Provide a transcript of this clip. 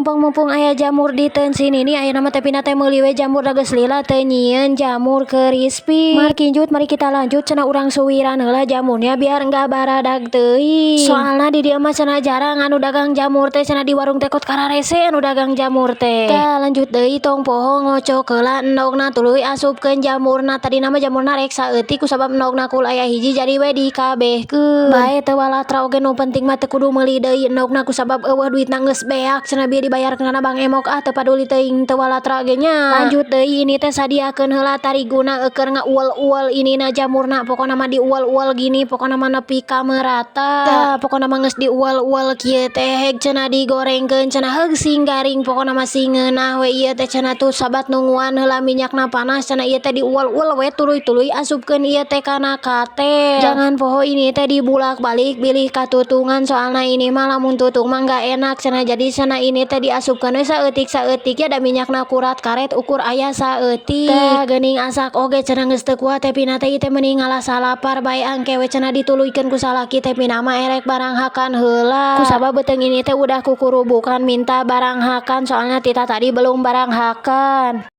Tumpeng mumpung aya jamur di sini nih, ayeuna mah teh Pina teh meuli we jamur, da geus lila teu nyieun jamur crispy. Markinjut, mari kita lanjut cenah, urang suwiran heula jamurnya biar enggak baradag teuing. Soalna di dieu mah cenah jarang anu dagang jamur teh cenah, di warung teh kot kararese anu dagang jamur teh. Tah, lanjut deui, tong poho ngocok heula endogna, tuluy asupkeun jamurna. Tadina mah jamurna rek saeutik, kusabab endogna kul aya hiji, jadi we dikabehkeun. Bae teu walatra oge, nu penting mah teu kudu meuli deui endogna, kusabab euweuh duitna, geus beak cenah, bieu dibayarkeun kana Bang Emok. Ah, teu paduli teuing teu walatra ge nya. Lanjut deui, ini teh sadiakeun heula tariguna eukeun ngauel-uel inina jamurna. Pokona mah diuel-uel gini, pokona mah nepi ka merata. Tah, pokona mah geus diuel-uel kieu teh, heg cenah digorengkeun cenah, heug sing garing, pokona mah sing ngeunah we ieu teh cenah. Tuh, sabat nungguan heula minyakna panas cenah, ieu teh diuel-uel we, tuluy-tuluy asupkeun ieu teh kana katel. Jangan poho ini teh dibulak-balik bilih katutungan, soalna ini mah lamun tutung mah nggak enak cenah. Jadi cenah ini teh diasupkeun we saeutik saeutik ya, da minyakna kurat karet ukur aya saeutik. Tah, geuning asak oge cenah, geus teu kuat teh Pina teh, ieu teh mending ngalah salapar bae, angke we cenah dituluykeun ku salaki. Teh Pina mah erek baranghakan heula, kusabab beuteung ini teh udah kukurubukan minta baranghakan, soalnya tita tadi belum baranghakan.